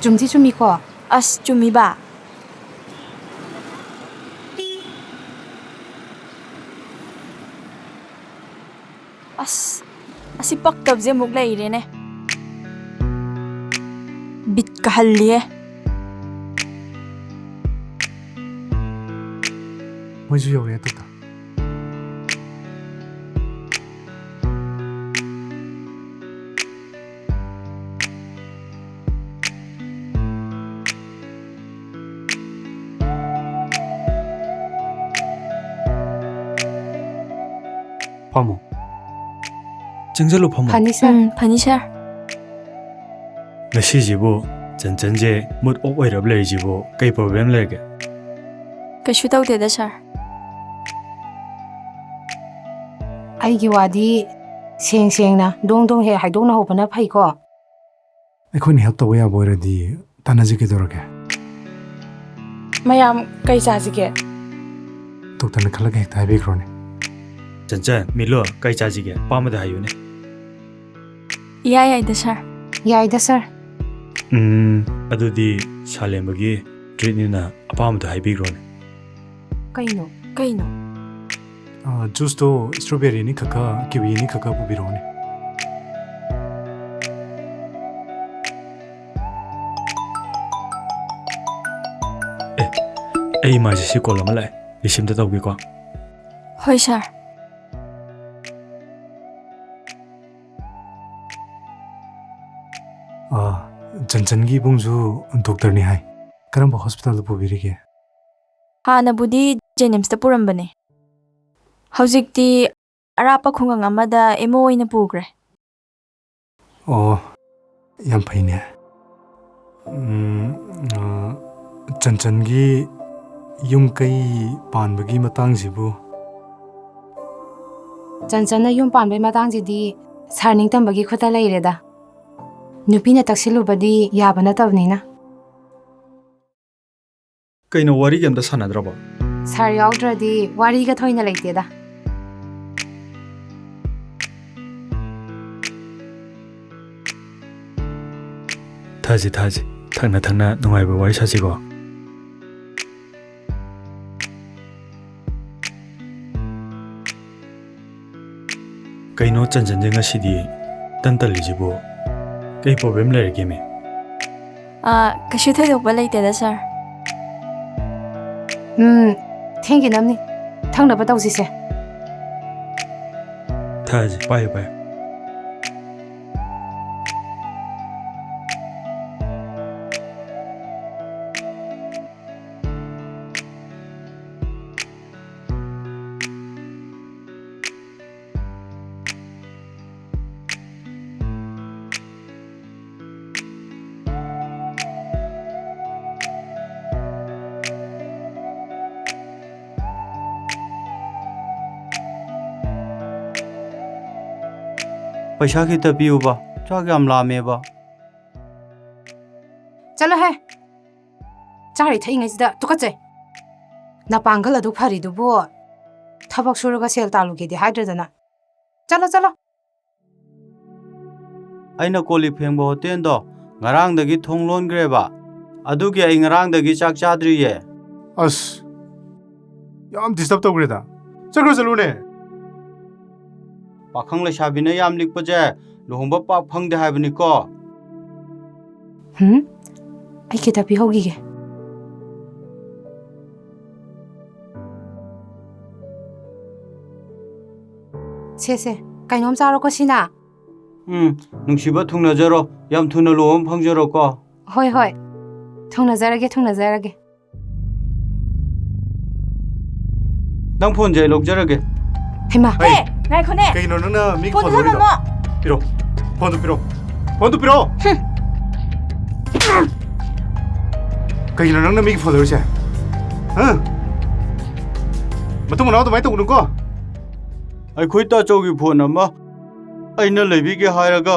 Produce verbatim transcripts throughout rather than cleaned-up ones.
ꯆꯨꯝꯗꯤ ꯆꯨꯝꯃꯤꯀꯣ? ꯑꯁ, ꯆꯨꯝꯃꯤꯕ? ꯑꯁ, ꯑꯁꯤ ꯄꯛꯇꯕꯁꯦ ꯑꯃꯨꯛ ꯂꯩꯔꯦꯅꯦ꯫ ꯕꯤꯠꯀ ꯍꯜꯂꯤꯍꯦ꯫ ꯃꯣꯏꯁꯨ ꯌꯧꯔꯛꯑꯦ, ꯇꯣꯛꯇ꯫ ꯐꯝꯃꯣ꯫ ꯆꯪꯁꯤꯜꯂꯨ, ꯐꯝꯃꯣ꯫ ꯐꯅꯤ, ꯁꯥꯔ꯫ ꯎꯝ, ꯐꯅꯤ, ꯁꯥꯔ꯫ ꯉꯁꯤꯁꯤꯕꯨ ꯆꯟꯆꯟꯁꯦ mood off ꯑꯣꯏꯔꯕ ꯂꯩꯔꯤꯁꯤꯕꯨ ꯀꯩ problem ꯂꯩꯔꯒꯦ? ꯀꯩꯁꯨ ꯇꯧꯗꯦꯗ, ꯁꯥꯔ꯫ ꯑꯩꯒꯤ ꯋꯥꯗꯤ ꯁꯦꯡ ꯁꯦꯡꯅ, ꯗꯣꯡ ꯗꯣꯡ ꯍꯦꯛ ꯍꯥꯏꯗꯣꯛꯅꯍꯧꯕꯅ ꯐꯩꯀꯣ꯫ ꯑꯩꯈꯣꯏꯅ help ꯇꯧꯕ ꯌꯥꯕ ꯑꯣꯏꯔꯗꯤ ꯇꯥꯟꯅꯁꯤ, ꯀꯩꯗꯧꯔꯒꯦ? ꯃꯌꯥꯝ ꯀꯩ ꯆꯥꯁꯤꯒꯦ? ꯗꯣꯛꯇꯔꯅ ꯈꯜꯂꯒ ꯍꯦꯛꯇ ꯍꯥꯏꯕꯤꯈ꯭ꯔꯣꯅꯦ꯫ ꯆꯟꯆꯟ, ꯃꯤꯂꯣ, ꯀꯩ ꯆꯥꯁꯤꯒꯦ? ꯑꯄꯥꯝꯕꯗ ꯍꯥꯏꯌꯨꯅꯦ꯫ ꯏꯌꯥ ꯌꯥꯏꯗ, ꯁꯥꯔ꯫ ꯌꯥꯏꯗ, ꯁꯥꯔ꯫ ꯎꯝ, ꯑꯗꯨꯗꯤ ꯁꯥꯂꯦꯝꯕꯒꯤ treatꯅꯤꯅ ꯑꯄꯥꯝꯕꯗꯣ ꯍꯥꯏꯕꯤꯈ꯭ꯔꯣꯅꯦ꯫ ꯀꯩꯅꯣ? ꯀꯩꯅꯣ? ꯑ, juiceꯇꯣ strawberry ꯑꯅꯤꯈꯛꯀ kiwi ꯑꯅꯤꯈꯛꯀ ꯄꯨꯕꯤꯔꯛꯑꯣꯅꯦ꯫ ꯑꯦ, ꯑꯩ ꯏꯃꯥꯔꯖꯦꯟꯁꯤ ꯀꯣꯜ ꯑꯃ ꯂꯥꯛꯑꯦ, receive ꯑꯝꯇ ꯇꯧꯒꯦꯀꯣ꯫ ꯍꯣꯏ, ꯁꯥꯔ꯫ ꯑ, ꯆꯟꯆꯟꯒꯤ ꯏꯕꯨꯡꯁꯨ ꯗꯣꯛꯇꯔꯅꯤ ꯍꯥꯏ꯫ ꯀꯔꯝꯕ ꯍꯣꯁꯄꯤꯇꯥꯜꯗ ꯄꯨꯕꯤꯔꯤꯒꯦ? ꯍꯥꯟꯅꯕꯨꯗꯤ ꯖꯦꯅꯤꯝꯁꯇ ꯄꯨꯔꯝꯕꯅꯦ꯫ ꯍꯧꯖꯤꯛꯇꯤ ꯑꯔꯥꯞꯄ ꯈꯨꯡꯒꯪ ꯑꯃꯗ ꯑꯦꯝ ꯑꯣ ꯑꯣꯏꯅ ꯄꯨꯈ꯭ꯔꯦ꯫ ꯑꯣ, ꯌꯥꯝ ꯐꯩꯅꯦ꯫ ꯎꯝ, ꯑ, ꯆꯟꯆꯟꯒꯤ ꯌꯨꯝ ꯀꯩ ꯄꯥꯟꯕꯒꯤ ꯃꯇꯥꯡꯁꯤꯕꯨ? ꯆꯟꯆꯟꯅ ꯌꯨꯝ ꯄꯥꯟꯕꯒꯤ ꯃꯇꯥꯡꯁꯤꯗꯤ ꯁꯥꯔ ꯅꯤꯡꯇꯝꯕꯒꯤ ꯈꯨꯠꯇ ꯂꯩꯔꯦꯗ꯫ ꯅꯨꯄꯤꯅ ꯇꯛꯁꯤꯜꯂꯨꯕꯗꯤ ꯌꯥꯕ ꯅꯠꯇꯕꯅꯤꯅ꯫ ꯀꯩꯅꯣ, ꯋꯥꯔꯤꯒ ꯑꯝꯇ ꯁꯥꯟꯅꯗ꯭ꯔꯕꯣ? ꯁꯥꯔ ꯌꯥꯎꯗ꯭ꯔꯗꯤ ꯋꯥꯔꯤꯒ ꯊꯣꯏꯅ ꯂꯩꯇꯦꯗ꯫ ꯊꯥꯖꯤ, ꯊꯥꯖꯤ꯫ ꯊꯛꯅ ꯊꯛꯅ ꯅꯨꯡꯉꯥꯏꯕ ꯋꯥꯔꯤ ꯁꯥꯁꯤꯀꯣ꯫ ꯀꯩꯅꯣ ꯆꯟꯆꯟꯁꯦ ꯉꯁꯤꯗꯤ ꯇꯟ ꯇꯜꯂꯤꯁꯤꯕꯨ? ꯀꯩ problem ꯂꯩꯔꯒꯦꯃꯤ? ꯑꯥ, ꯀꯩꯁꯨ ꯊꯣꯏꯗꯣꯛꯄ ꯂꯩꯇꯦꯗ, sir꯫ ꯎꯝ, ꯊꯦꯡꯈꯤꯅꯕꯅꯤ꯫ ꯊꯛꯅꯕ ꯇꯧꯁꯤꯁꯦ꯫ ꯊꯛꯑꯁꯤ, ꯄꯥꯏꯌꯨ, ꯄꯥꯏꯌꯨ꯫ ꯄꯩꯁꯥ ꯈꯤꯇ ꯄꯤꯌꯨꯕ, ꯆꯥꯛ ꯌꯥꯝ ꯂꯥꯝꯃꯦꯕ꯫ ꯆꯠꯂꯣꯍꯦ! ꯆꯥꯔꯤ ꯊꯛꯏꯉꯩꯁꯤꯗ ꯇꯨꯀꯠꯆꯩ꯫ ꯅꯄꯥꯡꯒꯜ ꯑꯗꯨ ꯐꯔꯤꯗꯨꯕꯨ ꯊꯕꯛ ꯁꯨꯔꯒ ꯁꯦꯜ ꯇꯥꯜꯂꯨꯒꯦꯗꯤ ꯍꯥꯏꯗ꯭ꯔꯗꯅ꯫ ꯆꯠꯂꯣ, ꯆꯠꯂꯣ꯫ ꯑꯩꯅ ꯀꯣꯜ ꯂꯤꯛ ꯐꯦꯡꯕ ꯍꯣꯇꯦꯜꯗꯣ ꯉꯔꯥꯡꯗꯒꯤ ꯊꯣꯡ ꯂꯣꯟꯈ꯭ꯔꯦꯕ꯫ ꯑꯗꯨꯒꯤ ꯑꯩ ꯉꯔꯥꯡꯗꯒꯤ ꯆꯥꯛ ꯆꯥꯗ꯭ꯔꯤꯌꯦ꯫ ꯑꯁ, ꯌꯥꯝ disturb ꯇꯧꯈ꯭ꯔꯦꯗ꯫ ꯆꯠꯈ꯭ꯔꯣ, ꯆꯠꯂꯨꯅꯦ꯫ ꯄꯥꯈꯪ ꯂꯩꯁꯥꯕꯤꯅ ꯌꯥꯝ ꯂꯤꯛꯄꯁꯦ ꯂꯨꯍꯣꯡꯕ ꯄꯥꯛ ꯐꯪꯗꯦ ꯍꯥꯏꯕꯅꯤꯀꯣ꯫ ꯍꯨꯝ? ꯑꯩ ꯈꯤꯇ ꯄꯤꯍꯧꯈꯤꯒꯦ꯫ ꯁꯦ, ꯁꯦ, ꯀꯩꯅꯣꯝ ꯆꯥꯔꯣꯀꯣ ꯁꯤꯅ꯫ ꯎꯝ, ꯅꯨꯡꯁꯤꯕ, ꯊꯨꯡꯅꯖꯔꯣ꯫ ꯌꯥꯝ ꯊꯨꯅ ꯂꯨꯍꯣꯡꯕ ꯐꯪꯖꯔꯣꯀꯣ꯫ ꯍꯣꯏ, ꯍꯣꯏ꯫ ꯊꯨꯡꯅꯖꯔꯒꯦ, ꯊꯨꯡꯅꯖꯔꯒꯦ꯫ ꯅꯪ ꯐꯣꯟꯁꯦ ꯑꯩ ꯂꯧꯖꯔꯒꯦ꯫ ꯍꯩꯃꯥ꯫ ꯍꯦ, ꯉꯥꯏꯈꯣꯅꯦ꯫ ꯀꯩꯒꯤꯅꯣ ꯅꯪꯅ ꯃꯤꯒꯤ ꯐꯣꯟ ꯐꯣꯟ ꯂꯧꯔꯤꯗꯣ? ꯊꯝꯃꯝꯃꯣ꯫ ꯄꯤꯔꯣ꯫ ꯐꯣꯟꯗꯣ ꯄꯤꯔꯣ꯫ ꯐꯣꯟꯗꯣ ꯄꯤꯔꯣ꯫ ꯀꯩꯒꯤꯅꯣ ꯅꯪꯅ ꯃꯤꯒꯤ ꯐꯣꯟ ꯂꯧꯔꯤꯁꯦ? ꯍꯥ? ꯃꯇꯨꯡ ꯃꯅꯥꯎ ꯑꯗꯨꯃꯥꯏꯅ ꯇꯧꯒꯅꯨꯀꯣ꯫ ꯑꯩꯈꯣꯏ ꯇꯥꯆꯧꯒꯤ ꯐꯣꯟ ꯑꯃ ꯑꯩꯅ ꯂꯩꯕꯤꯒꯦ ꯍꯥꯏꯔꯒ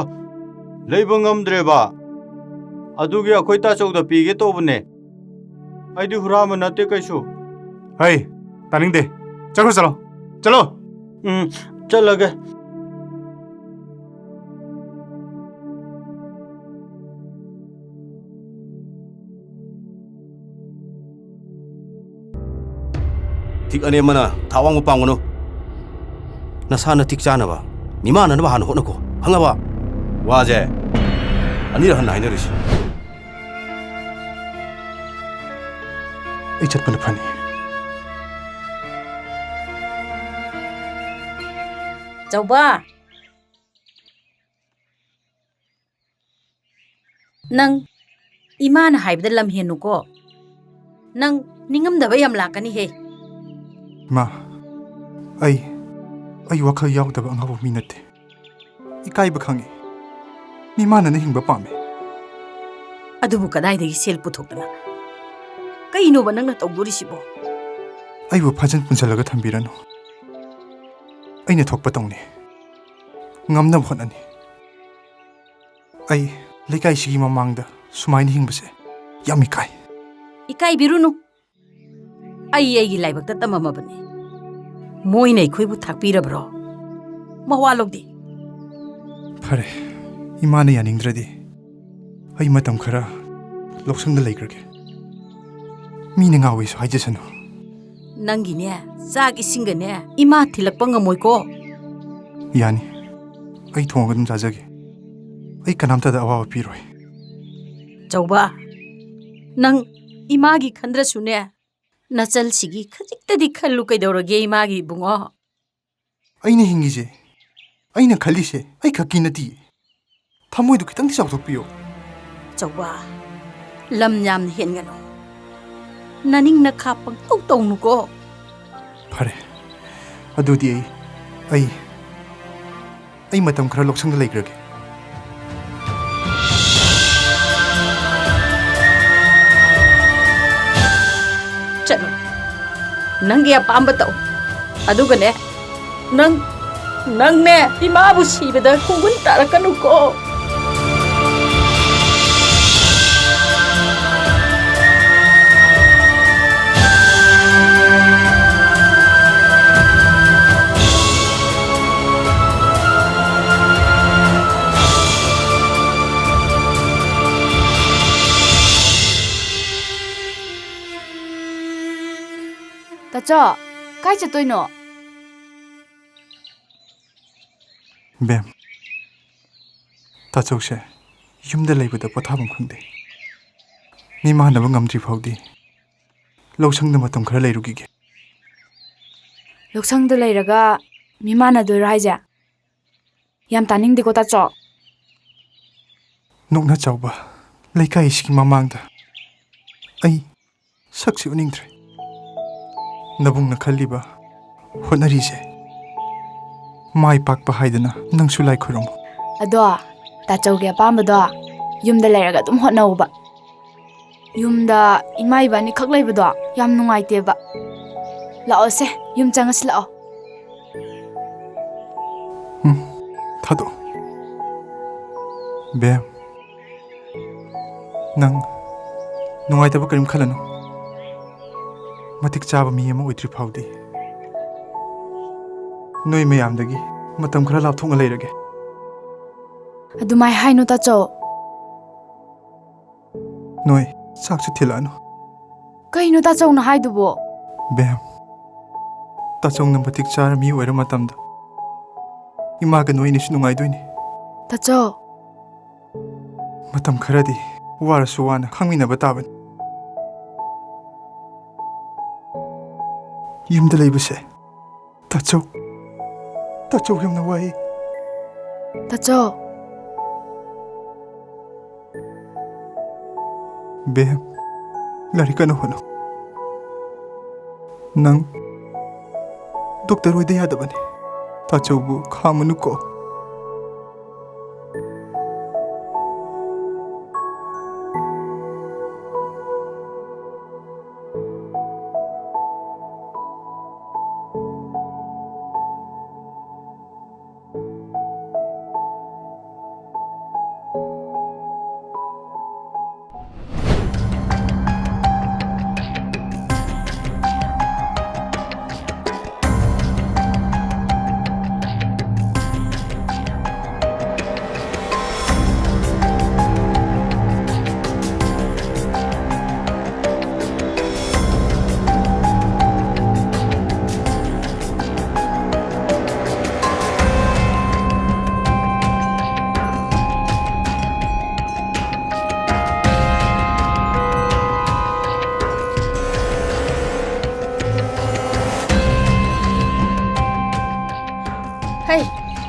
ꯂꯩꯕ ꯉꯝꯗ꯭ꯔꯦꯕ꯫ ꯑꯗꯨꯒꯤ ꯑꯩꯈꯣꯏ ꯇꯥꯆꯧꯗ ꯄꯤꯒꯦ ꯇꯧꯕꯅꯦ꯫ ꯑꯩꯗꯤ ꯍꯨꯔꯥꯟꯕ ꯅꯠꯇꯦ ꯀꯩꯁꯨ꯫ ꯍꯩ, ꯇꯥꯅꯤꯡꯗꯦ꯫ ꯆꯠꯈ꯭ꯔꯣ, ꯆꯠꯂꯣ꯫ ꯆꯠꯂꯣ꯫ ꯎꯝ, ꯆꯠꯂꯒꯦ꯫ ꯊꯤꯛ ꯑꯅꯦꯝꯕꯅ ꯊꯥꯛ ꯋꯥꯡꯕ ꯄꯥꯝꯒꯅꯨ꯫ ꯅꯁꯥ ꯅꯇꯤꯛ ꯆꯥꯅꯕ, ꯃꯤꯃꯥꯟꯅꯅꯕ ꯍꯥꯟꯅ ꯍꯣꯠꯅꯈꯣ꯫ ꯈꯪꯉꯕ? ꯋꯥꯁꯦ ꯑꯅꯤꯔꯛ ꯍꯟꯅ ꯍꯥꯏꯅꯔꯣꯏꯁꯤ꯫ ꯑꯩ ꯆꯠꯄꯅ ꯐꯅꯤ꯫ ꯆꯧꯕ! ꯅꯪ ꯏꯃꯥꯅ ꯍꯥꯏꯕꯗ ꯂꯝ ꯍꯦꯟꯅꯨꯀꯣ꯫ ꯅꯪ ꯅꯤꯡꯉꯝꯗꯕ ꯌꯥꯝ ꯂꯥꯛꯀꯅꯤꯍꯦ꯫ ꯏꯃꯥ, ꯑꯩ, ꯑꯩ ꯋꯥꯈꯜ ꯌꯥꯎꯗꯕ ꯑꯉꯥꯎꯕ ꯃꯤ ꯅꯠꯇꯦ꯫ ꯏꯀꯥꯏꯕ ꯈꯪꯉꯤ꯫ ꯃꯤꯃꯥꯟꯅꯅ ꯍꯤꯡꯕ ꯄꯥꯝꯃꯤ꯫ ꯑꯗꯨꯕꯨ ꯀꯗꯥꯏꯗꯒꯤ ꯁꯦꯜ ꯄꯨꯊꯣꯛꯇꯅ? ꯀꯩꯅꯣꯕ ꯅꯪꯅ ꯇꯧꯗꯣꯔꯤꯁꯤꯕꯣ? ꯑꯩꯕꯨ ꯐꯥꯖꯤꯟ ꯄꯨꯟꯁꯤꯜꯂꯒ ꯊꯝꯕꯤꯔꯅꯨ꯫ ꯑꯩꯅ ꯊꯣꯛꯄ ꯇꯧꯅꯤ꯫ ꯉꯝꯅꯕ ꯍꯣꯠꯅꯅꯤ꯫ ꯑꯩ ꯂꯩꯀꯥꯏꯁꯤꯒꯤ ꯃꯃꯥꯡꯗ ꯁꯨꯃꯥꯏꯅ ꯍꯤꯡꯕꯁꯦ ꯌꯥꯝ ꯏꯀꯥꯏ꯫ ꯏꯀꯥꯏꯕꯤꯔꯨꯅꯨ꯫ ꯑꯩ ꯑꯩꯒꯤ ꯂꯥꯏꯕꯛꯇ ꯇꯝꯃꯝꯃꯕꯅꯤ꯫ ꯃꯣꯏꯅ ꯑꯩꯈꯣꯏꯕꯨ ꯊꯥꯛꯄꯤꯔꯕ꯭ꯔꯣ? ꯃꯋꯥ ꯂꯧꯗꯦ꯫ ꯐꯔꯦ, ꯏꯃꯥꯅ ꯌꯥꯅꯤꯡꯗ꯭ꯔꯗꯤ ꯑꯩ ꯃꯇꯝ ꯈꯔ ꯂꯧꯁꯪꯗ ꯂꯩꯈ꯭ꯔꯒꯦ꯫ ꯃꯤꯅ ꯉꯥꯎꯋꯦꯁꯨ ꯍꯥꯏꯖꯁꯅꯨ꯫ ꯅꯪꯒꯤꯅꯦ, ꯆꯥꯛ ꯏꯁꯤꯡꯒꯅꯦ, ꯏꯃꯥ ꯊꯤꯜꯂꯛꯄ ꯉꯝꯃꯣꯏꯀꯣ꯫ ꯌꯥꯅꯤ, ꯑꯩ ꯊꯣꯡꯉꯒ ꯑꯗꯨꯝ ꯆꯥꯖꯒꯦ꯫ ꯑꯩ ꯀꯅꯥꯝꯇꯗ ꯑꯋꯥꯕ ꯄꯤꯔꯣꯏ꯫ ꯆꯧꯕ, ꯅꯪ ꯏꯃꯥꯒꯤ ꯈꯟꯗ꯭ꯔꯁꯨꯅꯦ, ꯅꯆꯜꯁꯤꯒꯤ ꯈꯖꯤꯛꯇꯗꯤ ꯈꯜꯂꯨ ꯀꯩꯗꯧꯔꯒꯦ ꯏꯃꯥꯒꯤ, ꯏꯕꯨꯡꯉꯣ? ꯑꯩꯅ ꯍꯤꯡꯉꯤꯁꯦ, ꯑꯩꯅ ꯈꯜꯂꯤꯁꯦ ꯑꯩ ꯈꯛꯀꯤ ꯅꯠꯇꯤꯌꯦ꯫ ꯊꯃꯣꯏꯗꯨ ꯈꯤꯇꯪꯗꯤ ꯆꯥꯎꯊꯣꯛꯄꯤꯌꯣ꯫ ꯆꯧꯕ, ꯂꯝ ꯌꯥꯝꯅ ꯍꯦꯟꯒꯅꯨ꯫ ꯅꯅꯤꯡ ꯅꯈꯥ ꯄꯪꯇꯧ ꯇꯧꯅꯨꯀꯣ꯫ ꯐꯔꯦ, ꯑꯗꯨꯗꯤ ꯑꯩ, ꯑꯩ, ꯑꯩ ꯃꯇꯝ ꯈꯔ ꯂꯧꯁꯪꯗ ꯂꯩꯈ꯭ꯔꯒꯦ꯫ ꯆꯠꯂꯣ꯫ ꯅꯪꯒꯤ ꯑꯄꯥꯝꯕ ꯇꯧ꯫ ꯑꯗꯨꯒꯅꯦ, ꯅꯪ, ꯅꯪꯅꯦ, ꯏꯃꯥꯕꯨ ꯁꯤꯕꯗ ꯈꯣꯡꯒꯨꯟ ꯇꯥꯔꯛꯀꯅꯨꯀꯣ꯫ ꯇꯥꯆꯧ, ꯀꯥꯏ ꯆꯠꯇꯣꯏꯅꯣ? ꯕꯦꯝ, ꯇꯥꯆꯧꯁꯦ ꯌꯨꯝꯗ ꯂꯩꯕꯗ ꯄꯣꯊꯥꯐꯝ ꯈꯪꯗꯦ꯫ ꯃꯤꯃꯥꯟꯅꯕ ꯉꯝꯗ꯭ꯔꯤ ꯐꯥꯎꯗꯤ ꯂꯧꯁꯪꯗ ꯃꯇꯝ ꯈꯔ ꯂꯩꯔꯨꯈꯤꯒꯦ꯫ ꯂꯧꯁꯪꯗ ꯂꯩꯔꯒ ꯃꯤꯃꯥꯟꯅꯗꯣꯏꯔꯣ ꯍꯥꯏꯁꯦ? ꯌꯥꯝ ꯇꯥꯅꯤꯡꯗꯦꯀꯣ, ꯇꯥꯆꯧ꯫ ꯅꯣꯛꯅ ꯆꯥꯎꯕ ꯂꯩꯀꯥꯏꯁꯤꯒꯤ ꯃꯃꯥꯡꯗ ꯑꯩ ꯁꯛꯁꯤ ꯎꯠꯅꯤꯡꯗ꯭ꯔꯦ꯫ ꯅꯕꯨꯡꯅ ꯈꯜꯂꯤꯕ, ꯍꯣꯠꯅꯔꯤꯁꯦ ꯃꯥꯏ ꯄꯥꯛꯄ ꯍꯥꯏꯗꯅ ꯅꯪꯁꯨ ꯂꯥꯏ ꯈꯨꯔꯨꯝꯃꯨ꯫ ꯑꯗꯣ, ꯇꯥꯆꯧꯒꯤ ꯑꯄꯥꯝꯕꯗꯣ ꯌꯨꯝꯗ ꯂꯩꯔꯒ ꯑꯗꯨꯝ ꯍꯣꯠꯅꯧꯕ꯫ ꯌꯨꯝꯗ ꯏꯃꯥ ꯏꯕꯥꯅꯤ ꯈꯛ ꯂꯩꯕꯗꯣ ꯌꯥꯝ ꯅꯨꯡꯉꯥꯏꯇꯦꯕ꯫ ꯂꯥꯛꯑꯣꯁꯦ, ꯌꯨꯝ ꯆꯪꯉꯁꯤ ꯂꯥꯛꯑꯣ꯫ ꯎꯝ, ꯊꯥꯗꯣꯛꯑꯣ꯫ ꯕꯦꯝ, ꯅꯪ ꯅꯨꯡꯉꯥꯏꯇꯕ ꯀꯔꯤꯝ ꯈꯜꯂꯅꯨ꯫ ꯃꯇꯤꯛ ꯆꯥꯕ ꯃꯤ ꯑꯃ ꯑꯣꯏꯗ꯭ꯔꯤ ꯐꯥꯎꯗꯤ ꯅꯣꯏ ꯃꯌꯥꯝꯗꯒꯤ ꯃꯇꯝ ꯈꯔ ꯂꯥꯞꯊꯣꯛꯅ ꯂꯩꯔꯒꯦ꯫ ꯑꯗꯨꯃꯥꯏ ꯍꯥꯏꯅꯨ, ꯇꯥꯆꯧ꯫ ꯅꯣꯏ ꯆꯥꯛꯁꯨ ꯊꯤꯜꯂꯛꯑꯅꯨ꯫ ꯀꯩꯅꯣ ꯇꯥꯆꯧꯅ ꯍꯥꯏꯗꯨꯕꯣ? ꯕꯦꯝ, ꯇꯥꯆꯧꯅ ꯃꯇꯤꯛ ꯆꯥꯔ ꯃꯤ ꯑꯣꯏꯔ ꯃꯇꯝꯗ ꯏꯃꯥꯒ ꯅꯣꯏ ꯑꯅꯤꯁꯨ ꯅꯨꯡꯉꯥꯏꯗꯣꯏꯅꯤ꯫ ꯇꯥꯆꯧ꯫ ꯃꯇꯝ ꯈꯔꯗꯤ ꯋꯥꯔꯁꯨ ꯋꯥꯅ ꯈꯥꯡꯃꯤꯟꯅꯕ ꯇꯥꯕꯅꯤ꯫ ꯌꯨꯝꯗ ꯂꯩꯕꯁꯦ ꯇꯥꯆꯧ, ꯇꯥꯆꯧ ꯌꯥꯝꯅ ꯋꯥꯏ꯫ ꯇꯥꯆꯧ꯫ ꯕꯦꯝ, ꯂꯥꯏꯔꯤꯛ ꯀꯟꯅ ꯍꯣꯠꯅꯧ꯫ ꯅꯪ ꯗꯣꯛꯇꯔ ꯑꯣꯏꯗ ꯌꯥꯗꯕꯅꯤ꯫ ꯇꯥꯆꯧꯕꯨ ꯈꯥꯝꯃꯨꯅꯨꯀꯣ꯫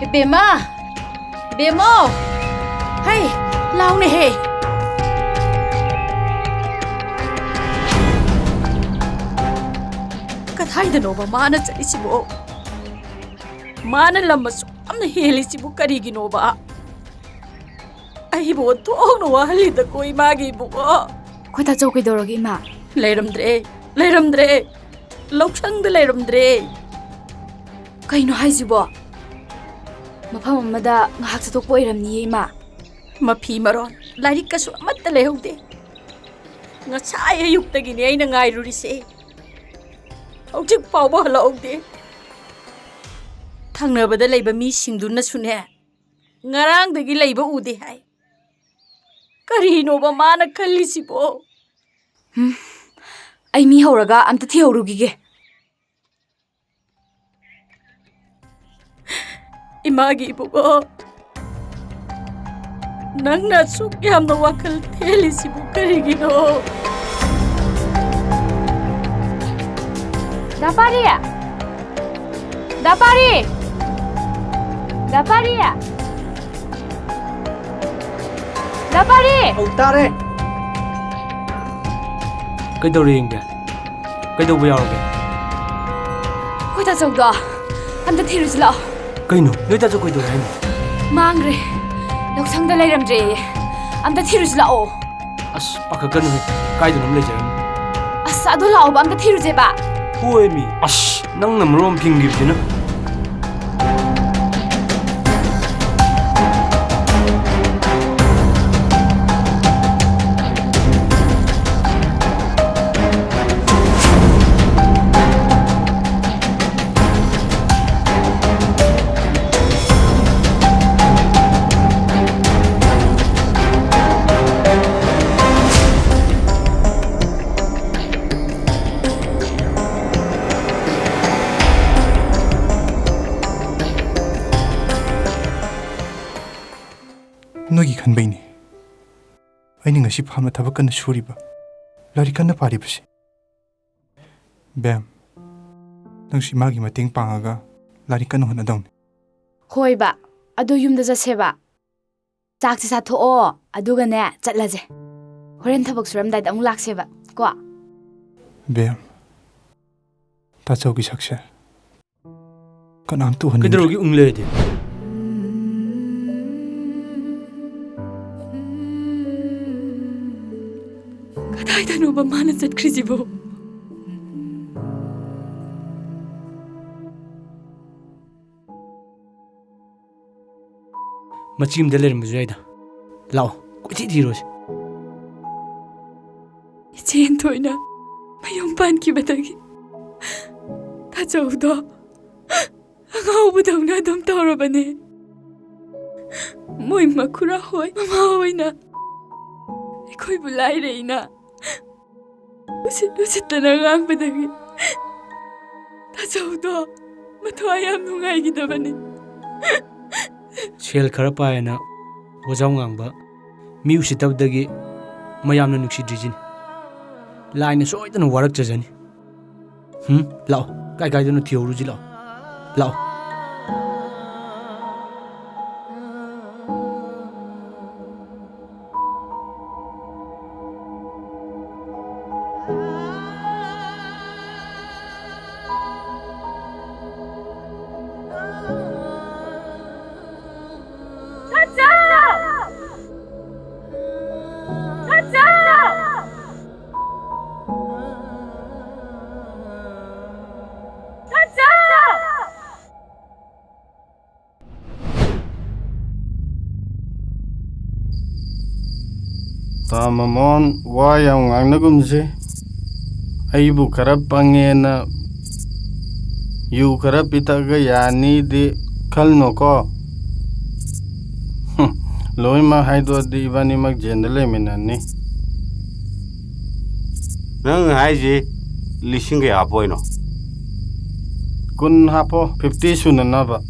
ꯏꯕꯦꯝꯃ! ꯏꯕꯦꯝꯃꯣ! ꯍꯩ! ꯂꯥꯎꯅꯦꯍꯦ! ꯀꯗꯥꯏꯗꯅꯣꯕ ꯃꯥꯅ ꯆꯠꯂꯤꯁꯤꯕꯣ? ꯃꯥꯅ ꯂꯝ ꯑꯁꯨꯛ ꯌꯥꯝꯅ ꯍꯦꯜꯂꯤꯁꯤꯕꯨ ꯀꯔꯤꯒꯤꯅꯣꯕ? ꯑꯩꯕꯨ ꯑꯣꯟꯊꯣꯛꯅ ꯋꯥꯍꯜꯂꯤꯗꯀꯣ, ꯏꯃꯥꯒꯤ ꯏꯕꯨꯡꯉꯣ꯫ ꯑꯩꯈꯣꯏ ꯇꯥꯆꯧ ꯀꯩꯗꯧꯔꯒꯦ, ꯏꯃꯥ? ꯂꯩꯔꯝꯗ꯭ꯔꯦ, ꯂꯩꯔꯝꯗ꯭ꯔꯦ꯫ ꯂꯧꯁꯪꯗ ꯂꯩꯔꯝꯗ꯭ꯔꯦ꯫ ꯀꯩꯅꯣ ꯍꯥꯏꯁꯤꯕꯣ? ꯃꯐꯝ ꯑꯃꯗ ꯉꯥꯏꯍꯥꯛ ꯆꯠꯊꯣꯛꯄ ꯑꯣꯏꯔꯝꯅꯤꯌꯦ, ꯏꯃꯥ꯫ ꯃꯐꯤ ꯃꯔꯣꯟ, ꯂꯥꯏꯔꯤꯛ ꯀꯁꯨ ꯑꯃꯠꯇ ꯂꯩꯍꯧꯗꯦ꯫ ꯉꯁꯥꯏ ꯑꯌꯨꯛꯇꯒꯤꯅꯦ ꯑꯩꯅ ꯉꯥꯏꯔꯨꯔꯤꯁꯦ꯫ ꯍꯧꯖꯤꯛ ꯐꯥꯎꯕ ꯍꯜꯂꯛꯍꯧꯗꯦ꯫ ꯊꯪꯅꯕꯗ ꯂꯩꯕ ꯃꯤꯁꯤꯡꯗꯨꯅꯁꯨꯅꯦ, ꯉꯔꯥꯡꯗꯒꯤ ꯂꯩꯕ ꯎꯗꯦ ꯍꯥꯏ꯫ ꯀꯔꯤꯅꯣꯕ ꯃꯥꯅ ꯈꯜꯂꯤꯁꯤꯕꯣ? ꯍꯨꯝ, ꯑꯩ ꯃꯤ ꯍꯧꯔꯒ ꯑꯝꯇ ꯊꯤꯍꯧꯔꯨꯈꯤꯒꯦ꯫ ꯏꯃꯥꯒꯤ ꯏꯕꯨꯡꯉꯣ, ꯅꯪꯅ ꯑꯁꯨꯛ ꯌꯥꯝꯅ ꯋꯥꯈꯜ ꯊꯦꯜꯂꯤꯁꯤꯕꯨ ꯀꯔꯤꯒꯤꯅꯣ? ꯗꯥ ꯄꯥꯔꯤ! ꯗꯥ ꯄꯥꯔꯤ! ꯗꯥ ꯄꯥꯔꯤ! ꯗꯥ ꯄꯥꯔꯤ! ꯑꯧ, ꯇꯥꯔꯦ꯫ ꯀꯩꯗꯧꯔꯦ ꯌꯦꯡꯒꯦ? ꯀꯩꯗꯧꯕ ꯌꯥꯎꯔꯒꯦ? ꯑꯩꯈꯣꯏ ꯇꯥꯆꯧꯗꯣ ꯑꯝꯇ ꯊꯤꯔꯨꯁꯤ ꯂꯥꯛꯑꯣ꯫ ꯀꯩꯅꯣ? ꯅꯣꯏ ꯇꯥꯆꯧ ꯀꯩꯗꯧꯔꯦ ꯍꯥꯏꯅꯣ? ꯃꯥꯡꯈ꯭ꯔꯦ꯫ ꯂꯧꯁꯪꯗ ꯂꯩꯔꯝꯗ꯭ꯔꯦꯌꯦ꯫ ꯑꯝꯇ ꯊꯤꯔꯨꯁꯤ ꯂꯥꯛꯑꯣ꯫ ꯑꯁ, ꯄꯥꯈꯠꯀꯅꯨꯍꯦ꯫ ꯀꯥꯏꯗꯅꯣꯝ ꯂꯩꯖꯔꯝꯅꯤ꯫ ꯑꯁ, ꯑꯗꯨ ꯂꯥꯛꯑꯣꯕ, ꯑꯝꯇ ꯊꯤꯔꯨꯁꯦꯕ꯫ ꯍꯣꯏꯃꯤ꯫ ꯑꯁ, ꯅꯪꯅ ꯃꯔꯣꯟ ꯐꯤꯡꯈꯤꯕꯁꯤꯅ꯫ ꯅꯣꯏꯒꯤ ꯈꯟꯕꯩꯅꯦ ꯑꯩꯅ ꯉꯁꯤ ꯐꯥꯝꯗ ꯊꯕꯛ ꯀꯟꯅ ꯁꯨꯔꯤꯕ, ꯂꯥꯏꯔꯤꯛ ꯀꯟꯅ ꯄꯥꯔꯤꯕꯁꯦ꯫ ꯕꯦꯝ, ꯅꯪꯁꯨ ꯏꯃꯥꯒꯤ ꯃꯇꯦꯡ ꯄꯥꯡꯉꯒ ꯂꯥꯏꯔꯤꯛ ꯀꯟꯅ ꯍꯣꯠꯅꯗꯧꯅꯤ꯫ ꯍꯣꯏꯕ, ꯑꯗꯣ ꯌꯨꯝꯗ ꯆꯠꯁꯦꯕ꯫ ꯆꯥꯛꯁꯦ ꯆꯥꯊꯣꯛꯑꯣ, ꯑꯗꯨꯒꯅꯦ ꯆꯠꯂꯁꯦ꯫ ꯍꯣꯔꯦꯟ ꯊꯕꯛ ꯁꯨꯔꯝꯗꯥꯏꯗ ꯑꯃꯨꯛ ꯂꯥꯛꯁꯦꯕ ꯀꯣ꯫ ꯕꯦꯝ, ꯇꯥꯆꯧꯒꯤ ꯁꯛꯁꯦ ꯀꯅꯥꯝꯇ ꯎꯍꯟꯅꯤꯡꯗ꯭ꯔꯦ꯫ ꯀꯩꯗꯧꯔꯒꯦ ꯎꯪ ꯂꯩꯔꯗꯤ? ꯀꯗꯥꯏꯗꯅꯣꯕ ꯃꯥꯅ ꯆꯠꯈ꯭ꯔꯤꯁꯤꯕꯣ? ꯃꯆꯤ ꯑꯃꯗ ꯂꯩꯔꯝꯕꯁꯨ ꯌꯥꯏꯗ꯫ ꯂꯥꯛꯑꯣ, ꯀꯣꯏꯊꯤ ꯊꯤꯔꯨꯔꯁꯤ꯫ ꯏꯆꯦ ꯍꯦꯟꯊꯣꯏꯅ ꯃꯌꯨꯝ ꯄꯥꯟꯈꯤꯕꯗꯒꯤ ꯇꯥꯆꯧꯗꯣ ꯑꯉꯥꯎꯕꯗꯧꯅ ꯑꯗꯨꯝ ꯇꯧꯔꯕꯅꯦ꯫ ꯃꯣꯏ ꯃꯈꯨꯔꯥ ꯍꯣꯏ, ꯃꯃꯥ ꯍꯣꯏꯅ ꯑꯩꯈꯣꯏꯕꯨ ꯂꯥꯏꯔꯩꯅ ꯎꯁꯤꯠ ꯎꯁꯤꯠꯇꯅ ꯉꯥꯡꯕꯗꯒꯤ ꯇꯥꯆꯧꯗꯣ ꯃꯊ꯭ꯋꯥꯏ ꯌꯥꯝ ꯅꯨꯡꯉꯥꯏꯈꯤꯗꯕꯅꯤ꯫ ꯁꯦꯜ ꯈꯔ ꯄꯥꯏꯌꯦꯅ ꯋꯥꯖꯥꯎ ꯉꯥꯡꯕ, ꯃꯤ ꯎꯁꯤꯠꯇꯕꯗꯒꯤ ꯃꯌꯥꯝꯅ ꯅꯨꯡꯁꯤꯗ꯭ꯔꯤꯁꯤꯅꯤ꯫ ꯂꯥꯏꯅ ꯁꯣꯏꯗꯅ ꯋꯥꯔꯛꯆꯖꯅꯤ꯫ ꯍꯨꯝ? ꯂꯥꯛꯑꯣ, ꯀꯥꯏ ꯀꯥꯏꯗꯅꯣ ꯊꯤꯍꯧꯔꯨꯁꯤ, ꯂꯥꯛꯑꯣ꯫ ꯂꯥꯛꯑꯣ꯫ ꯇꯥ ꯃꯃꯣꯟ, ꯋꯥ ꯌꯥꯝ ꯉꯥꯡꯅꯒꯨꯝꯁꯤ꯫ ꯑꯩꯕꯨ ꯈꯔ ꯄꯪꯉꯦꯅ ꯌꯨ ꯈꯔ ꯄꯤꯊꯛꯑꯒ ꯌꯥꯅꯤꯗꯤ ꯈꯜꯅꯣꯀꯣ꯫ ꯍꯨꯝ, ꯂꯣꯏꯃꯛ ꯍꯥꯏꯗꯣꯛꯑꯗꯤ ꯏꯕꯥꯅꯤꯃꯛ ꯖꯦꯟꯗ ꯂꯩꯃꯤꯟꯅꯅꯤ꯫ ꯅꯪ ꯍꯥꯏꯁꯤ ꯂꯤꯁꯤꯡ ꯀꯌꯥ ꯍꯥꯞꯄꯣꯏꯅꯣ? ꯀꯨꯟ ꯍꯥꯞꯄꯣ, ꯐꯤꯐꯇꯤ ꯁꯨꯅꯅꯕ꯫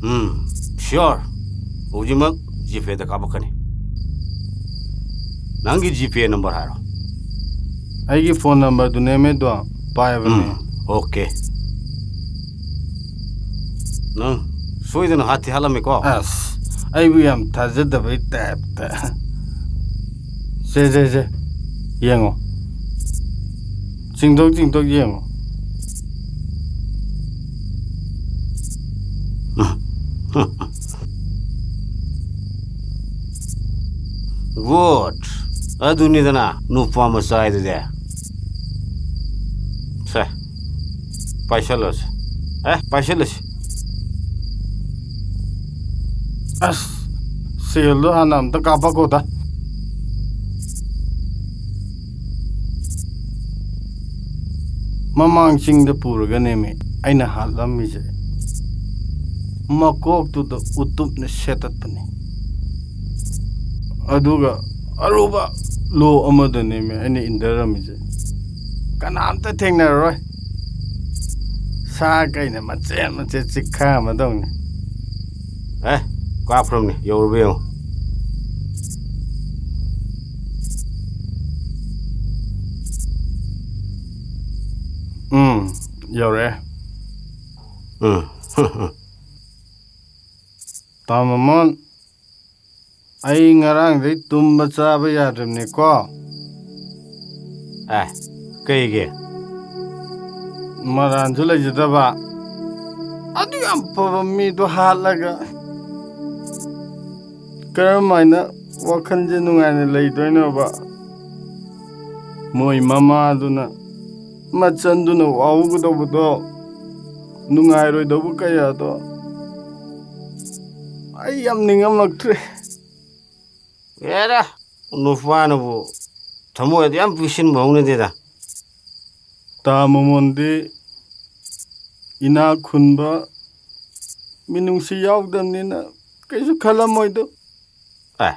ꯎꯝ, ꯁꯤꯌꯣꯔ꯫ ꯍꯧꯖꯤꯛꯃꯛ ꯖꯤꯄꯦꯗ ꯀꯥꯞꯄꯛꯀꯅꯤ꯫ ꯅꯪꯒꯤ ꯖꯤꯄꯦ ꯅꯝꯕꯔ ꯍꯥꯏꯔꯣ꯫ ꯑꯩꯒꯤ ꯐꯣꯟ ꯅꯝꯕꯔꯗꯨꯅꯦꯃꯦꯗꯣ, ꯄꯥꯏꯕꯅꯦ꯫ ꯎꯝ, ꯑꯣꯀꯦ꯫ ꯅꯪ ꯁꯣꯏꯗꯅ ꯍꯥꯠꯇꯤ ꯍꯥꯠꯂꯝꯃꯤꯀꯣ꯫ ꯑꯁ, ꯑꯩꯕꯨ ꯌꯥꯝ ꯊꯥꯖꯗꯕꯩ ꯇꯥꯏꯞꯇ꯫ ꯁꯦ, ꯁꯦ, ꯁꯦ, ꯌꯦꯡꯉꯣ꯫ ꯆꯤꯡꯊꯣꯛ ꯆꯤꯡꯊꯣꯛ ꯌꯦꯡꯉꯣ꯫ Good. ꯑꯗꯨꯅꯤꯗꯅ ꯅꯨꯄꯥ ꯃꯆꯥ ꯍꯥꯏꯗꯨꯗꯤ꯫ ꯁꯦ, ꯄꯥꯏꯁꯜꯂꯣꯁꯦ꯫ ꯑꯦ, ꯄꯥꯏꯁꯜꯂꯁꯤ꯫ ꯑꯁ, ꯁꯦꯜꯗꯣ ꯍꯥꯟꯅ ꯑꯝꯇ ꯀꯥꯞꯄꯛꯈꯣꯗ꯫ ꯃꯃꯥꯡ ꯆꯤꯡꯗ ꯄꯨꯔꯒꯅꯦꯃꯤ ꯑꯩꯅ ꯍꯥꯠꯂꯝꯃꯤꯁꯦ꯫ ꯃꯀꯣꯛꯇꯨꯗ ꯎꯇꯨꯞꯅ ꯁꯦꯠꯇꯠꯄꯅꯤ꯫ ꯑꯗꯨꯒ ꯑꯔꯨꯕ ꯂꯣ ꯑꯃꯗꯅꯦꯃꯤ ꯑꯩꯅ ꯏꯟꯊꯔꯝꯃꯤꯁꯦ꯫ ꯀꯅꯥꯝꯇ ꯊꯦꯡꯅꯔꯔꯣꯏ꯫ ꯁꯥ ꯀꯩꯅ ꯃꯆꯦꯠ ꯃꯆꯦꯠ ꯆꯤꯛꯈꯥ ꯑꯃ ꯇꯧꯅꯤ꯫ ꯑꯦ, ꯀꯥꯞꯈ꯭ꯔꯕꯅꯤ, ꯌꯧꯔꯕ ꯌꯦꯡꯉꯣ꯫ ꯎꯝ, ꯌꯧꯔꯛꯑꯦ꯫ ꯎꯝ꯫ ꯇꯥ ꯃꯃꯣꯟ, ꯑꯩ ꯉꯔꯥꯡꯗꯩ ꯇꯨꯝꯕ ꯆꯥꯕ ꯌꯥꯗ꯭ꯔꯕꯅꯤꯀꯣ꯫ ꯑꯦ, ꯀꯩꯒꯤ? ꯃꯔꯥꯟꯁꯨ ꯂꯩꯖꯗꯕ꯫ ꯑꯗꯨ ꯌꯥꯝ ꯐꯕ ꯃꯤꯗꯣ ꯍꯥꯠꯂꯒ ꯀꯔꯝ ꯍꯥꯏꯅ ꯋꯥꯈꯜꯁꯦ ꯅꯨꯡꯉꯥꯏꯅ ꯂꯩꯗꯣꯏꯅꯣꯕ? ꯃꯣꯏ ꯃꯃꯥꯗꯨꯅ ꯃꯆꯟꯗꯨꯅ ꯋꯥꯍꯧꯒꯗꯧꯕꯗꯣ, ꯅꯨꯡꯉꯥꯏꯔꯣꯏꯗꯧꯕ ꯀꯌꯥꯗꯣ ꯑꯩ ꯌꯥꯝ ꯅꯤꯡꯉꯝꯃꯛꯇ꯭ꯔꯦ꯫ ꯑꯦꯔꯥ, ꯅꯨꯄꯥꯅꯕꯨ ꯊꯃꯣꯏ ꯑꯗꯨ ꯌꯥꯝ ꯄꯤꯛꯁꯤꯟꯕ ꯍꯧꯅꯗꯦꯗ꯫ ꯇꯥ ꯃꯃꯣꯟꯗꯤ ꯏꯅꯥꯛ ꯈꯨꯟꯕ, ꯃꯤꯅꯨꯡꯁꯤ ꯌꯥꯎꯗꯕꯅꯤꯅ ꯀꯩꯁꯨ ꯈꯜꯂꯝꯃꯣꯏꯗꯣ꯫ ꯑꯦ,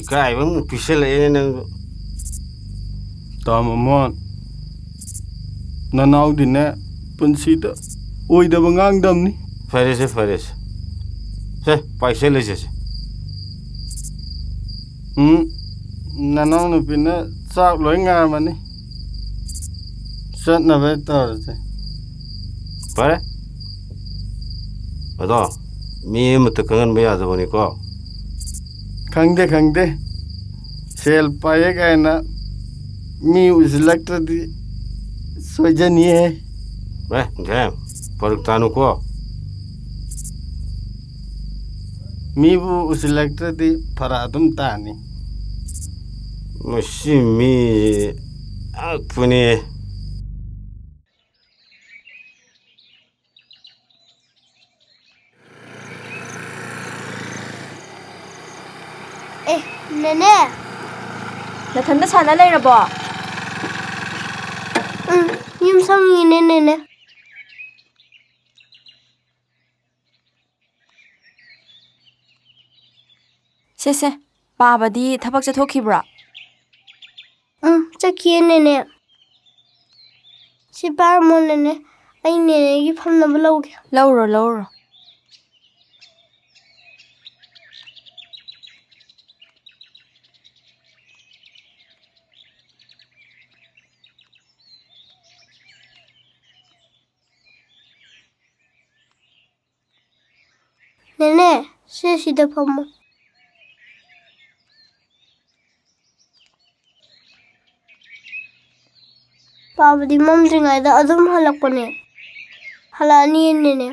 ꯏꯀꯥꯏꯕ ꯑꯃꯨꯛ ꯄꯤꯁꯜꯂꯛꯑꯦꯅꯦ ꯅꯪꯁꯨ꯫ ꯇꯥ ꯃꯃꯣꯟ, ꯅꯅꯥꯎꯗꯤꯅꯦ ꯄꯨꯟꯁꯤꯗ ꯑꯣꯏꯗꯕ ꯉꯥꯡꯗꯝꯅꯤ꯫ ꯐꯔꯦꯁꯦ, ꯐꯔꯦꯁꯦ꯫ ꯁꯦ, ꯄꯥꯏꯁꯜꯂꯁꯦ ꯁꯦ꯫ ꯎꯝ, ꯅꯅꯥꯎꯅꯨꯄꯤꯅ ꯆꯥꯛ ꯂꯣꯏ ꯉꯥꯏꯔꯝꯃꯅꯤ꯫ ꯆꯠꯅꯕ ꯇꯧꯔꯁꯦ꯫ ꯐꯔꯦ꯫ ꯑꯗꯣ, ꯃꯤ ꯑꯃꯠꯇ ꯈꯪꯍꯟꯕ ꯌꯥꯗꯕꯅꯤꯀꯣ꯫ ꯈꯪꯗꯦ, ꯈꯪꯗꯦ꯫ ꯁꯦꯜ ꯄꯥꯏꯌꯦ ꯀꯥꯏꯅ ꯃꯤ ꯎꯁꯤꯜꯂꯛꯇ꯭ꯔꯗꯤ ꯁꯣꯏꯖꯅꯤꯍꯦ꯫ ꯑꯦ, ꯒꯦꯝ, ꯐꯔꯛ ꯇꯥꯅꯨꯀꯣ꯫ ꯃꯤꯕꯨ ꯎꯁꯤꯜꯂꯛꯇ꯭ꯔꯗꯤ ꯐꯔꯛ ꯑꯗꯨꯝ ꯇꯥꯅꯤ꯫ ꯃꯁꯤ ꯃꯤ ꯑꯉꯛꯄꯅꯤ꯫ ꯑꯦ, ꯅꯦꯅꯦ꯫ ꯅꯊꯟꯗ ꯁꯥꯟꯅ ꯂꯩꯔꯕꯣ? ꯎꯝ, ꯌꯨꯝ ꯁꯪꯉꯤꯅꯦ, ꯅꯦꯅꯦ꯫ ꯁꯦ, ꯁꯦ, ꯄꯥꯕꯗꯤ ꯊꯕꯛ ꯆꯠꯊꯣꯛꯈꯤꯕ꯭ꯔꯣ? ꯎꯝ, ꯆꯠꯈꯤꯌꯦ, ꯅꯦꯅꯦ꯫ ꯁꯤ ꯄꯥꯔꯝꯃꯣ, ꯅꯦꯅꯦ꯫ ꯑꯩ ꯅꯦꯅꯦꯒꯤ ꯐꯝꯅꯕ ꯂꯧꯒꯦ꯫ ꯂꯧꯔꯣ, ꯂꯧꯔꯣ꯫ ꯅꯦꯅꯦ, ꯁꯦ ꯁꯤꯗ ꯐꯝꯃꯣ꯫ ꯄꯥꯕꯗꯤ ꯃꯝꯗ꯭ꯔꯤꯉꯩꯗ ꯑꯗꯨꯝ ꯍꯜꯂꯛꯄꯅꯦ꯫ ꯍꯜꯂꯛꯑꯅꯤ, ꯅꯦꯅꯦ꯫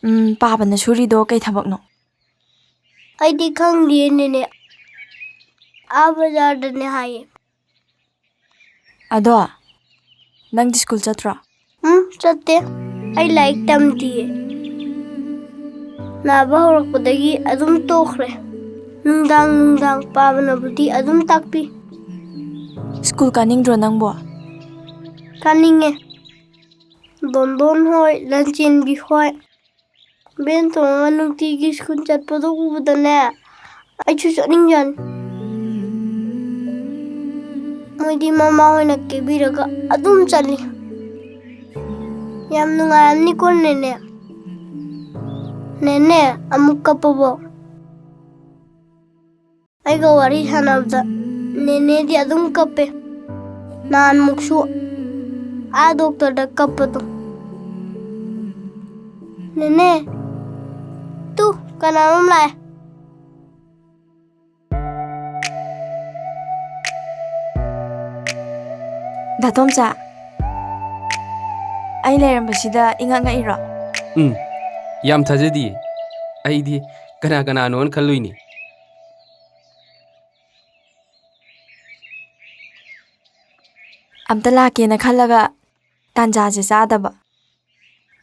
ꯎꯝ, ꯄꯥꯕꯅ ꯁꯨꯔꯤꯗꯣ ꯀꯩ ꯊꯕꯛꯅꯣ? ꯑꯩꯗꯤ ꯈꯪꯗꯤꯌꯦ, ꯅꯦꯅꯦ꯫ ꯑꯥ ꯕꯖꯥꯔꯗꯅꯦ ꯍꯥꯏꯌꯦ꯫ ꯑꯗꯣ, ꯅꯪꯗꯤ ꯁ꯭ꯀꯨꯜ ꯆꯠꯇ꯭ꯔꯣ? ꯎꯝ, ꯆꯠꯇꯦ꯫ ꯑꯩ ꯂꯥꯏꯔꯤꯛ ꯇꯝꯗꯤꯌꯦ꯫ ꯅꯥꯕ ꯍꯧꯔꯛꯄꯗꯒꯤ ꯑꯗꯨꯝ ꯇꯣꯛꯈ꯭ꯔꯦ꯫ ꯅꯨꯡꯗꯥꯡ ꯅꯨꯡꯗꯥꯡ ꯄꯥꯕꯅꯕꯨꯗꯤ ꯑꯗꯨꯝ ꯇꯥꯛꯄꯤ꯫ ꯁ꯭ꯀꯨꯜ ꯀꯥꯅꯤꯡꯗ꯭ꯔꯣ ꯅꯪꯕꯣ? ꯀꯥꯅꯤꯡꯉꯦ꯫ ꯗꯣꯟꯗꯣꯟ ꯍꯣꯏ, ꯂꯟꯆꯦꯟꯕꯤ ꯍꯣꯏ, ꯚꯦꯟ ꯇꯣꯡꯉꯒ ꯅꯨꯡꯇꯤꯒꯤ ꯁ꯭ꯀꯨꯜ ꯆꯠꯄꯗꯣ ꯎꯕꯗꯅꯦ, ꯑꯩꯁꯨ ꯆꯠꯅꯤꯡꯖꯥꯠꯅꯤ꯫ ꯃꯣꯏꯗꯤ ꯃꯃꯥ ꯍꯣꯏꯅ ꯀꯦꯕꯤꯔꯒ ꯑꯗꯨꯝ ꯆꯠꯂꯤ꯫ ꯌꯥꯝ ꯅꯨꯡꯉꯥꯏꯔꯝꯅꯤꯀꯣ, ꯅꯦꯅꯦ꯫ ꯅꯦꯅꯦ, ꯑꯃꯨꯛ ꯀꯞꯄꯕꯣ? ꯑꯩꯒ ꯋꯥꯔꯤ ꯁꯥꯟꯅꯕꯗ ꯅꯦꯅꯦꯗꯤ ꯑꯗꯨꯝ ꯀꯞꯄꯦ꯫ ꯅꯍꯥꯟꯃꯨꯛꯁꯨ ꯑꯥ ꯗꯣꯛꯇꯔꯗ ꯀꯞꯄꯗꯣ꯫ ꯅꯦꯅꯦ, ꯀꯅꯥꯅꯣꯝ ꯂꯥꯛꯑꯦ꯫ ꯗꯥ ꯇꯣꯝꯆꯥ, ꯑꯩ ꯂꯩꯔꯝꯕꯁꯤꯗ ꯏꯉꯛ ꯉꯛꯏꯔꯣ? ꯎꯝ, ꯌꯥꯝ ꯊꯥꯖꯗꯤꯌꯦ꯫ ꯑꯩꯗꯤ ꯀꯅꯥ ꯀꯅꯥꯅꯣꯅ ꯈꯜꯂꯨꯏꯅꯦ꯫ ꯑꯝꯇ ꯂꯥꯛꯀꯦꯅ ꯈꯜꯂꯒ ꯇꯥꯟꯖꯥꯁꯦ ꯆꯥꯗꯕ꯫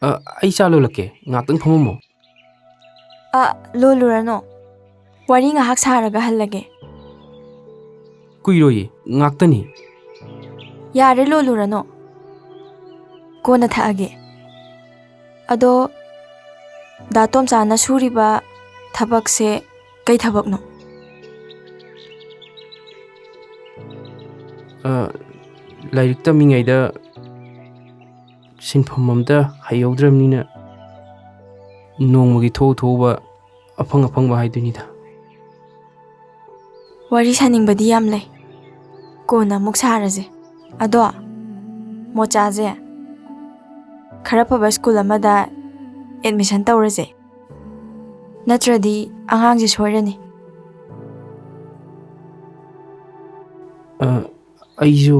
ꯑ, ꯑꯩ ꯆꯥ ꯂꯣꯜꯂꯛꯀꯦ, ꯉꯥꯛꯇꯪ ꯐꯝꯃꯝꯃꯣ꯫ ꯑ, ꯂꯣꯜꯂꯨꯔꯅꯨ꯫ ꯋꯥꯔꯤ ꯉꯥꯏꯍꯥꯛ ꯁꯥꯔꯒ ꯍꯜꯂꯒꯦ꯫ ꯀꯨꯏꯔꯣꯏꯌꯦ, ꯉꯥꯛꯇꯅꯤ꯫ ꯌꯥꯔꯦ, ꯂꯣꯜꯂꯨꯔꯅꯨ꯫ ꯀꯣꯟꯅ ꯊꯛꯑꯒꯦ꯫ ꯑꯗꯣ, ꯗꯥ ꯇꯣꯝꯆꯥꯅ ꯁꯨꯔꯤꯕ ꯊꯕꯛꯁꯦ ꯀꯩ ꯊꯕꯛꯅꯣ? ꯑ, ꯂꯥꯏꯔꯤꯛ ꯇꯝꯃꯤꯉꯩꯗ ꯁꯤꯟꯐꯝ ꯑꯝꯇ ꯍꯩꯍꯧꯗ꯭ꯔꯕꯅꯤꯅ ꯅꯣꯡꯃꯒꯤ ꯊꯣꯛꯎ ꯊꯣꯛꯎꯕ ꯑꯐꯪ ꯑꯐꯪꯕ ꯍꯥꯏꯗꯨꯅꯤꯗ꯫ ꯋꯥꯔꯤ ꯁꯥꯅꯤꯡꯕꯗꯤ ꯌꯥꯝ ꯂꯩ, ꯀꯣꯟꯅ ꯑꯃꯨꯛ ꯁꯥꯔꯁꯦ꯫ ꯑꯗꯣ, ꯃꯣꯆꯥꯁꯦ ꯈꯔ ꯐꯕ ꯁ꯭ꯀꯨꯜ ꯑꯃꯗ ꯑꯦꯗꯃꯤꯁꯟ ꯇꯧꯔꯁꯦ, ꯅꯠꯇ꯭ꯔꯗꯤ ꯑꯉꯥꯡꯁꯦ ꯁꯣꯏꯔꯅꯤ꯫ ꯑ, ꯑꯩꯁꯨ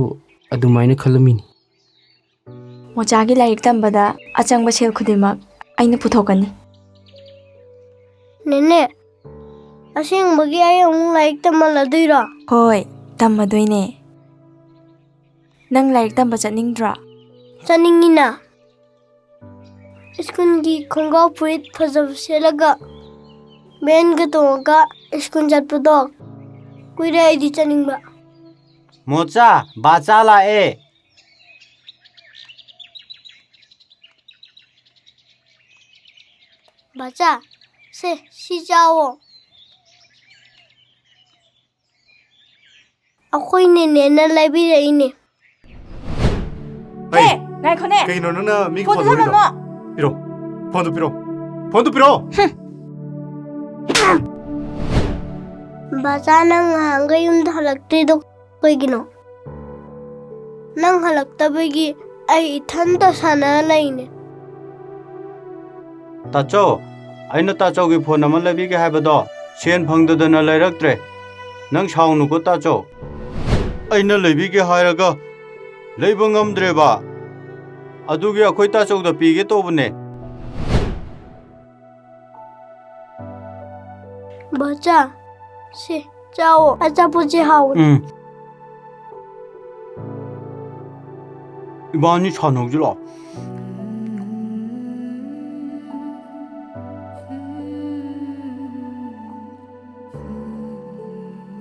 ꯑꯗꯨꯃꯥꯏꯅ ꯈꯜꯂꯝꯃꯤꯅꯤ꯫ ꯃꯣꯆꯥꯒꯤ ꯂꯥꯏꯔꯤꯛ ꯇꯝꯕꯗ ꯑꯆꯪꯕ ꯁꯦꯜ ꯈꯨꯗꯤꯡꯃꯛ ꯑꯩꯅ ꯄꯨꯊꯣꯛꯀꯅꯤ꯫ ꯅꯦꯅꯦ, ꯑꯁꯦꯡꯕꯒꯤ ꯑꯩ ꯑꯃꯨꯛ ꯂꯥꯏꯔꯤꯛ ꯇꯝꯍꯜꯂꯗꯣꯏꯔꯣ? ꯍꯣꯏ, ꯇꯝꯃꯗꯣꯏꯅꯦ꯫ ꯅꯪ ꯂꯥꯏꯔꯤꯛ ꯇꯝꯕ ꯆꯠꯅꯤꯡꯗ꯭ꯔꯣ? ꯆꯠꯅꯤꯡꯉꯤꯅ꯫ ꯁ꯭ꯀꯨꯜꯒꯤ ꯈꯣꯡꯒ꯭ꯔꯥꯎ ꯐꯨꯔꯤꯠ ꯐꯖꯕ ꯁꯦꯠꯂꯒ ꯚꯦꯟꯒ ꯇꯣꯡꯉꯒ ꯁ꯭ꯀꯨꯜ ꯆꯠꯄꯗꯣ ꯀꯨꯏꯔꯦ ꯑꯩꯗꯤ ꯆꯠꯅꯤꯡꯕ꯫ ꯃꯣꯆꯥ, ꯕꯥꯆꯥ ꯂꯥꯛꯑꯦ꯫ ꯕꯥꯆꯥ, ꯁꯦ, ꯁꯤ ꯆꯥꯋꯣ꯫ ꯑꯩꯈꯣꯏ ꯅꯦꯅꯦꯅ ꯂꯩꯕꯤꯔꯛꯏꯅꯦ꯫ ꯍꯦ, ꯍꯩ, ꯉꯥꯏꯈꯣꯅꯦ꯫ ꯀꯩꯅꯣ ꯅꯪꯅ ꯃꯤꯒꯤ ꯐꯣꯟꯗꯣ ꯐꯣꯟꯗꯣ ꯂꯧꯔꯤꯗꯣ? ꯊꯝꯃꯝꯃꯣ꯫ ꯄꯤꯔꯣ꯫ ꯐꯣꯟꯗꯣ ꯄꯤꯔꯣ꯫ ꯐꯣꯟꯗꯣ ꯄꯤꯔꯣ꯫ ꯕꯥꯆꯥ, ꯅꯪ ꯉꯍꯥꯟꯈꯩ ꯌꯨꯝꯗ ꯍꯜꯂꯛꯇ꯭ꯔꯤꯗꯣ ꯀꯩꯒꯤꯅꯣ? ꯅꯪ ꯍꯜꯂꯛꯇꯕꯒꯤ ꯑꯩ ꯏꯊꯟꯇ ꯁꯥꯟꯅꯔ ꯂꯩꯅꯦ꯫ ꯇꯥꯆꯧ, ꯑꯩꯅ ꯇꯥꯆꯧꯒꯤ ꯐꯣꯟ ꯑꯃ ꯂꯩꯕꯤꯒꯦ ꯍꯥꯏꯕꯗꯣ ꯁꯦꯟ ꯐꯪꯗꯗꯅ ꯂꯩꯔꯛꯇ꯭ꯔꯦ꯫ ꯅꯪ ꯁꯥꯎꯅꯨꯀꯣ ꯇꯥꯆꯧ꯫ ꯑꯩꯅ ꯂꯩꯕꯤꯒꯦ ꯍꯥꯏꯔꯒ ꯂꯩꯕ ꯉꯝꯗ꯭ꯔꯦꯕ꯫ ꯑꯗꯨꯒꯤ ꯑꯩꯈꯣꯏ ꯇꯥꯆꯧꯗ ꯄꯤꯒꯦ ꯇꯧꯕꯅꯦ꯫ ꯕꯣꯆꯥ, ꯁꯤ ꯆꯥꯎꯑꯣ, ꯑꯆꯥꯄꯣꯠꯁꯦ ꯍꯥꯎꯕꯅꯦ꯫ ꯎꯝ꯫ ꯏꯕꯥꯅꯤ ꯁꯥꯟꯅꯧꯁꯤ ꯂꯥꯛꯑꯣ꯫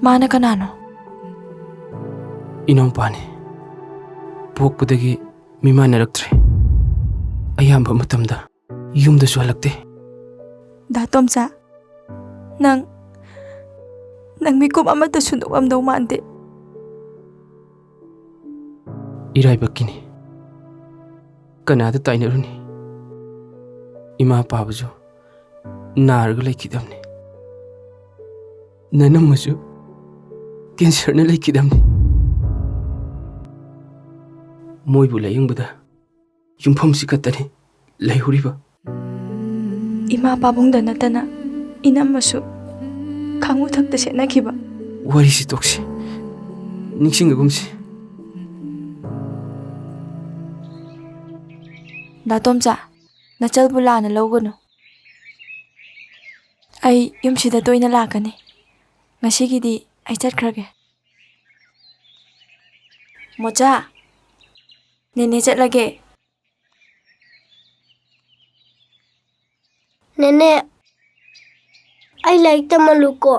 ꯃꯥꯅ ꯀꯅꯥꯅꯣ? ꯏꯅꯥꯎꯄꯥꯅꯤ꯫ ꯄꯣꯛꯄꯗꯒꯤ ꯃꯤꯃꯥꯟꯅꯔꯛꯇ꯭ꯔꯦ꯫ ꯑꯌꯥꯝꯕ ꯃꯇꯝꯗ ꯌꯨꯝꯗꯁꯨ ꯍꯜꯂꯛꯇꯦ꯫ ꯗꯥ ꯇꯣꯝꯆꯥ, ꯅꯪ, ꯅꯪ ꯃꯤꯀꯨꯞ ꯑꯃꯠꯇꯁꯨ ꯅꯣꯛꯂꯝꯗꯧ ꯃꯥꯟꯗꯦ꯫ ꯏꯔꯥꯏꯕꯛꯀꯤꯅꯤ꯫ ꯀꯅꯥꯗ ꯇꯥꯏꯅꯔꯨꯅꯤ? ꯏꯃꯥ ꯄꯥꯕꯁꯨ ꯅꯥꯔꯒ ꯂꯩꯈꯤꯗꯕꯅꯤ꯫ ꯅꯅꯝꯃꯁꯨ ꯀꯦꯟꯁꯔꯅ ꯂꯩꯈꯤꯗꯕꯅꯤ꯫ ꯃꯣꯏꯕꯨ ꯂꯥꯌꯦꯡꯕꯗ ꯌꯨꯝꯐꯝꯁꯤ ꯈꯛꯇꯅꯤ ꯂꯩꯍꯧꯔꯤꯕ꯫ ꯏꯃꯥ ꯄꯥꯕꯨꯡꯗ ꯅꯠꯇꯅ ꯏꯅꯝꯃꯁꯨ ꯈꯥꯉꯨ ꯊꯛꯇ ꯁꯦꯠꯅꯈꯤꯕ꯫ ꯋꯥꯔꯤꯁꯤ ꯇꯣꯛꯁꯤ꯫ ꯅꯤꯡꯁꯤꯡꯉꯒꯨꯝꯁꯤ꯫ ꯗꯥ ꯇꯣꯝꯆꯥ, ꯅꯆꯜꯕꯨ ꯂꯥꯟꯅ ꯂꯧꯒꯅꯨ꯫ ꯑꯩ ꯌꯨꯝꯁꯤꯗ ꯇꯣꯏꯅ ꯂꯥꯛꯀꯅꯤ꯫ ꯉꯁꯤꯒꯤꯗꯤ ꯑꯩ ꯆꯠꯈ꯭ꯔꯒꯦ꯫ ꯃꯣꯆꯥ, ꯅꯦꯅꯦ ꯆꯠꯂꯒꯦ꯫ ꯅꯦꯅꯦ, ꯑꯩ ꯂꯥꯏꯔꯤꯛ ꯇꯝꯍꯜꯂꯨꯀꯣ꯫